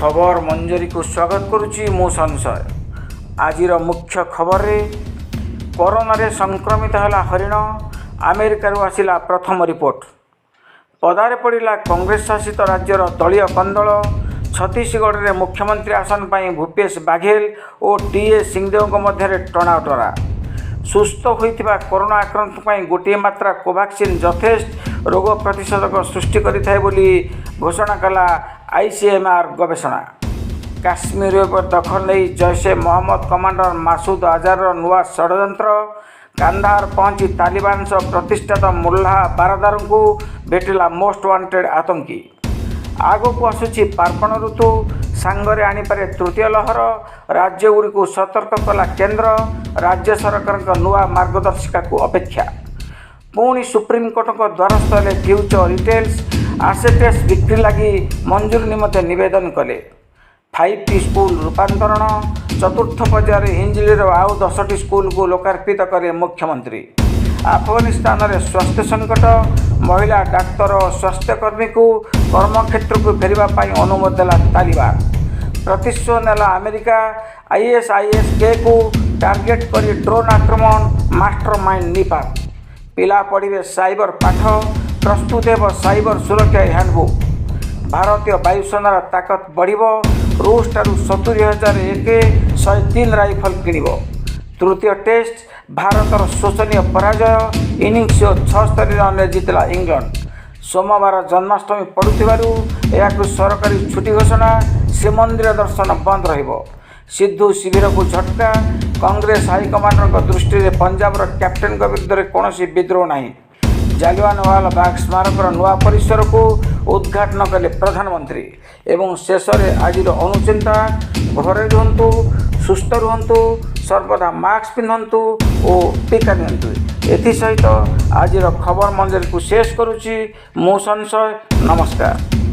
ଖବର ମଞ୍ଜରୀକୁ ସ୍ୱାଗତ କରୁଛି ମୁଁ ସଂଶୟ। ଆଜିର ମୁଖ୍ୟ ଖବରରେ, କରୋନାରେ ସଂକ୍ରମିତ ହେଲା ହରିଣ, ଆମେରିକାରୁ ଆସିଲା ପ୍ରଥମ ରିପୋର୍ଟ। ପଦାରେ ପଡ଼ିଲା କଂଗ୍ରେସ ଶାସିତ ରାଜ୍ୟର ଦଳୀୟ କନ୍ଦଳ। ଛତିଶଗଡ଼ରେ ମୁଖ୍ୟମନ୍ତ୍ରୀ ଆସନ ପାଇଁ ଭୂପେଶ ବାଘେଲ ଓ ଟି ଏସ୍ ସିଂଦେଓଙ୍କ ମଧ୍ୟରେ ଟଣାଓଟରା। ସୁସ୍ଥ ହୋଇଥିବା କରୋନା ଆକ୍ରାନ୍ତଙ୍କ ପାଇଁ ଗୋଟିଏ ମାତ୍ରା କୋଭାକ୍ସିନ୍ ଯଥେଷ୍ଟ ରୋଗ ପ୍ରତିଷେଧକ ସୃଷ୍ଟି କରିଥାଏ ବୋଲି ଘୋଷଣା କଲା ଆଇସିଏମ୍ଆର୍ ଗବେଷଣା। କାଶ୍ମୀର ଉପରେ ଦଖଲ ନେଇ ଜୈସେ ମହମ୍ମଦ କମାଣ୍ଡର ମାସୁଦ ଆଜାରର ନୂଆ ଷଡ଼ଯନ୍ତ୍ର। କାନ୍ଦାହାର ପହଞ୍ଚି ତାଲିବାନ ସହ ପ୍ରତିଷ୍ଠାତା ମୁଲ୍ଲା ବାରାଦାରଙ୍କୁ ଭେଟିଲା ମୋଷ୍ଟ ୱାଣ୍ଟେଡ୍ ଆତଙ୍କୀ। ଆଗକୁ ଆସୁଛି ପାର୍ବଣ ଋତୁ, ସାଙ୍ଗରେ ଆଣିପାରେ ତୃତୀୟ ଲହର। ରାଜ୍ୟଗୁଡ଼ିକୁ ସତର୍କ କଲା କେନ୍ଦ୍ର, ରାଜ୍ୟ ସରକାରଙ୍କ ନୂଆ ମାର୍ଗଦର୍ଶିକାକୁ ଅପେକ୍ଷା। ପୁଣି ସୁପ୍ରିମକୋର୍ଟଙ୍କ ଦ୍ୱାରସ୍ଥ ହେଲେ ଫ୍ୟୁଚର ରିଟେଲ୍ସ, ଆସେଟ୍ସ ବିକ୍ରି ଲାଗି ମଞ୍ଜୁରୀ ନିମନ୍ତେ ନିବେଦନ କଲେ। 5ଟି ସ୍କୁଲ ରୂପାନ୍ତରଣ, ଚତୁର୍ଥ ପର୍ଯ୍ୟାୟରେ ହିଞ୍ଜିଳିର ଆଉ 10ଟି ସ୍କୁଲକୁ ଲୋକାର୍ପିତ କଲେ ମୁଖ୍ୟମନ୍ତ୍ରୀ। ଆଫଗାନିସ୍ତାନରେ ସ୍ୱାସ୍ଥ୍ୟ ସଙ୍କଟ, ମହିଳା ଡାକ୍ତର ଓ ସ୍ୱାସ୍ଥ୍ୟକର୍ମୀଙ୍କୁ କର୍ମକ୍ଷେତ୍ରକୁ ଫେରିବା ପାଇଁ ଅନୁମତି ଦେଲା ତାଲିବାନ। ପ୍ରତିଶୋଧ ନେଲା ଆମେରିକା, ଆଇଏସ୍ଆଇଏସ୍-କେକୁ ଟାର୍ଗେଟ କରି ଡ୍ରୋନ୍ ଆକ୍ରମଣ, ମାଷ୍ଟର ମାଇଣ୍ଡ ନିପାତ। ପିଲା ପଢ଼ିବେ ସାଇବର ପାଠ, ପ୍ରସ୍ତୁତ ହେବ ସାଇବର ସୁରକ୍ଷା ହ୍ୟାଣ୍ଡବୁକ୍। ଭାରତୀୟ ବାୟୁସେନାର ତାକତ ବଢ଼ିବ, ରୁଷଠାରୁ 70,000 ଏକେ 103 ରାଇଫଲ କିଣିବ। ତୃତୀୟ ଟେଷ୍ଟ ଭାରତର ଶୋଚନୀୟ ପରାଜୟ, ଇନିଂସ 76 ରନରେ ଜିତିଲା ଇଂଲଣ୍ଡ। ସୋମବାର ଜନ୍ମାଷ୍ଟମୀ ପଡ଼ୁଥିବାରୁ ଏହାକୁ ସରକାରୀ ଛୁଟି ଘୋଷଣା, ଶ୍ରୀମନ୍ଦିର ଦର୍ଶନ ବନ୍ଦ ରହିବ। ସିଦ୍ଧୁ ଶିବିରକୁ ଝଟକା, କଂଗ୍ରେସ ହାଇକମାଣ୍ଡଙ୍କ ଦୃଷ୍ଟିରେ ପଞ୍ଜାବର କ୍ୟାପ୍ଟେନଙ୍କ ବିରୁଦ୍ଧରେ କୌଣସି ବିଦ୍ରୋହ ନାହିଁ। ଜାଲିଆନୱାଲାବାଗ ସ୍ମାରକର ନୂଆ ପରିସରକୁ ଉଦ୍ଘାଟନ କଲେ ପ୍ରଧାନମନ୍ତ୍ରୀ। ଏବଂ ଶେଷରେ ଆଜିର ଅନୁଚିନ୍ତା, ଘରେ ରୁହନ୍ତୁ, ସୁସ୍ଥ ରୁହନ୍ତୁ, ସର୍ବଦା ମାସ୍କ ପିନ୍ଧନ୍ତୁ ଓ ଟିକା ନିଅନ୍ତୁ। ଏଥିସହିତ ଆଜିର ଖବର ମଞ୍ଜରୀକୁ ଶେଷ କରୁଛି ମୁଁ ସଂଶୟ। ନମସ୍କାର।